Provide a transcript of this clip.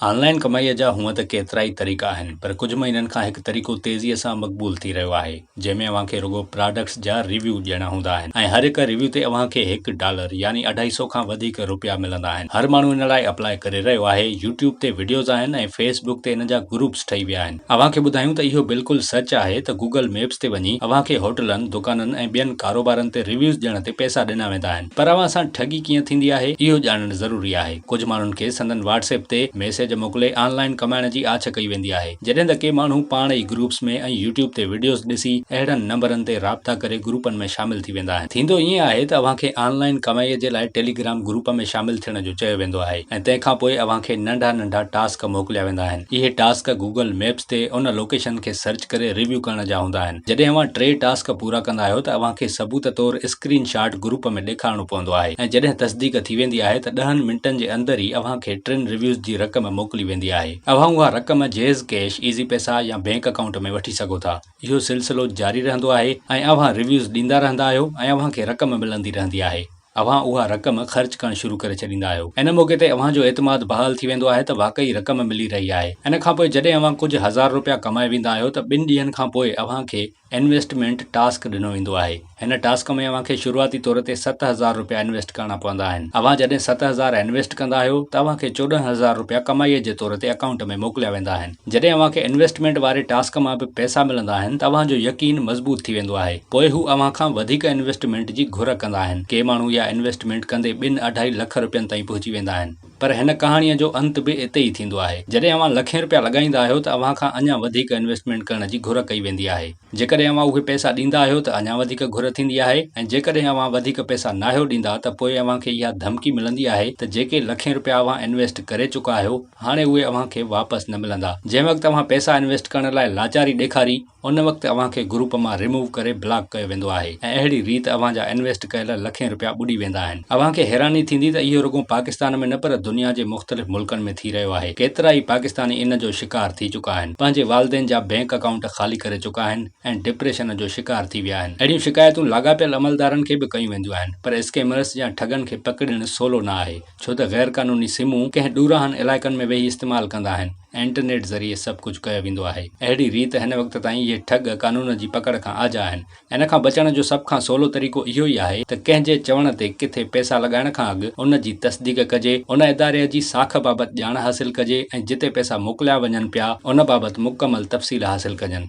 آن line ڪمائيء جا هونء ته ڪيترائي طريقا آهن پر ڪجهه مهينن کان هڪ طريقو تيزيء سان مقبول ٿي رهيو آهي جنهن ۾ اوهان کي رڳو پراڊڪٽس جا ريويو ڏيڻا هوندا آهن ۽ هر هڪ ريويو تي اوهان کي هڪ ڊالر يعني اڍائي سئو کان وڌيڪ روپيا ملندا آهن. هر ماڻهو ان لاء اپلاء ڪري رهيو آهي. يوٽيوب تي وڊيوز آهن ۽ فيس بڪ تي ان جا گروپس ٺهي ويا آهن. اوهان کي ٻڌايون ته اهو بلڪل سچ آهي ته گوگل ميپس تي وڃي اوهان کي هوٽلن، دڪانن ۽ ٻين ڪاروبارن تي ريويوز ڏيڻ تي پئسا ڏنا ويندا آهن پر اوهان سان ٺڳي ڪيئن ٿيندي آهي اهو ڄاڻڻ ضروري آهي. ڪجهه ماڻهن کي سندن واٽس ايپ تي ميسيج موڪلي آن لائين ڪمائڻ جي آڇ ڪئي ويندي آهي جڏهن ته ڪي ماڻهو پاڻ ئي گروپس ۾ ۽ يوٽيوب تي وڊيوز ڏسي اهڙن نمبرن تي رابطا ڪري گروپن ۾ شامل ٿي ويندا آهن. ٿيندو ائين آهي ته اوهان کي آن لائين ڪمائي جي لاء ٽيليگرام گروپ ۾ شامل ٿيڻ جو چيو ويندو آهي ۽ تنهن کان پوء اوهان کي ننڍا ننڍا ٽاسڪ موڪليا ويندا آهن. اهي ٽاسڪ گوگل ميپس تي ان لوڪيشن کي سرچ ڪري ريويو ڪرڻ جا هوندا آهن. جڏهن اوهان ٽي ٽاسڪ پورا ڪندا آهيو ته اوهان کي ثبوت طور اسڪرين شاٽ گروپ ۾ ڏيکارڻو پوندو آهي ۽ جڏهن تصديق ٿي ويندي آهي ته ڏهن منٽن جي اندر ئي اوهان کي ٽن ريويوز جي رقم موڪلي ويندي آهي. اوهان اها رقم جيز ڪيش، ايزي پئسا يا بينڪ اڪائونٽ ۾ وٺي سگهو ٿا. اهو سلسلو جاري رهندو آهي ۽ اوهان ريويوز ڏيندا رهندا آهيو ۽ اوهان کي رقم ملندي رهندي آهي. اوهان اها رقم خرچ ڪرڻ شروع ڪري ڇڏيندا آهيو. ان موقعي تي اوهان جو اعتماد بحال ٿي ويندو آهي ته واقعي رقم ملي رهي آهي. ان کان پوء جڏهن اوهان ڪجهه هزار روپيا ڪمائي ويندا آهيو ته ٻن ڏينهن کان پوء اوهان کي انويسٽمينٽ ٽاسڪ ڏنو ويندو آهي. هن ٽاسڪ ۾ اوهان کي شروعاتي طور تي 7000 روپيا انويسٽ ڪرڻا پوندا آهن. اوهان جڏهن 7000 انويسٽ ڪندا آهيو ته اوهان کي 14000 روپيا ڪمائي جي طور تي اڪائونٽ ۾ موڪليا ويندا آهن. جڏهن اوهان کي انويسٽمينٽ واري ٽاسڪ مان به پئسا ملندا آهن ته اوهان جو يقين مضبوط ٿي ويندو آهي. پوء هو اوهان کان وڌيڪ انويسٽمينٽ جي گهر ڪندا آهن. ڪي ماڻهو اها انويسٽمينٽ ڪندي ٻن اڍائي لک رپين تائين پهچي ويندا آهن. پر هن ڪهاڻيء جو انت به اتي ئي ٿيندو آهي. جڏهن اوهان لکين رپيا لڳائيندا آهيو ته اوهان کان اڃا وڌيڪ انويسٽمينٽ ڪرڻ جي گهر ڪئي ويندي آهي. جيڪڏهن اوهان اهي پئسا ڏيندا آهيو ته اڃا وڌيڪ گهر ٿيندي آهي ۽ جيڪڏهن اوهان وڌيڪ پئسا ناهيو ڏيندا ته پوء اوهان کي اها ڌمڪي ملندي آهي ته جيڪي لکين رپيا اوهان انويسٽ ڪري چڪا آهيو هاڻي اهي اوهان کي واپس نه ملندا. جنهن وقت اوهان پئسا انويسٽ ڪرڻ لاء لاچاري ڏيکاري ان وقت اوهان کي گروپ مان ريموو ڪري بلاڪ ڪيو ويندو آهي ۽ اهڙي ريت اوهان جا انويسٽ ڪيل لکين رپيا ٻڏي ويندا آهن. اوهان کي حيراني ٿيندي ته اهو رڳو پاڪستان ۾ نه پر دنيا جي مختلف ملڪن ۾ ٿي رهيو آهي. ڪيترائي پاڪستاني ان جو شڪار ٿي چڪا آهن. پنهنجي والدين جا بينڪ اڪائونٽ خالي ڪري چڪا آهن ۽ ڊپريشن جو شڪار ٿي ويا آهن. اهڙيون شڪايتون لاڳاپيل عملدارن کي به ڪيون وينديون آهن پر اسڪيمرس يا ٺڳن کي پڪڙڻ سولو نه آهي ڇو ته غيرقانوني سمون ڪنهن ڏوراهن علائقن ۾ ويهي استعمال ڪندا آهن ۽ انٽرنيٽ ذريعي سڀ ڪجهه ڪيو ويندو آهي. اهڙي ريت هن وقت تائين اهي ٺڳ قانون جي پڪڙ کان آجا آهن. ان کان بچڻ جو سڀ کان سولو طريقو اهو ئي آهي ته ڪنهن جي چوڻ تي ڪٿي پئسا لڳائڻ کان اڳ ان جي تصديق ڪجي، ان اداري جي ساک بابت ڄاڻ حاصل ڪجي ۽ جتي پئسا موڪليا وڃن پيا ان بابت مڪمل تفصيل حاصل ڪجن.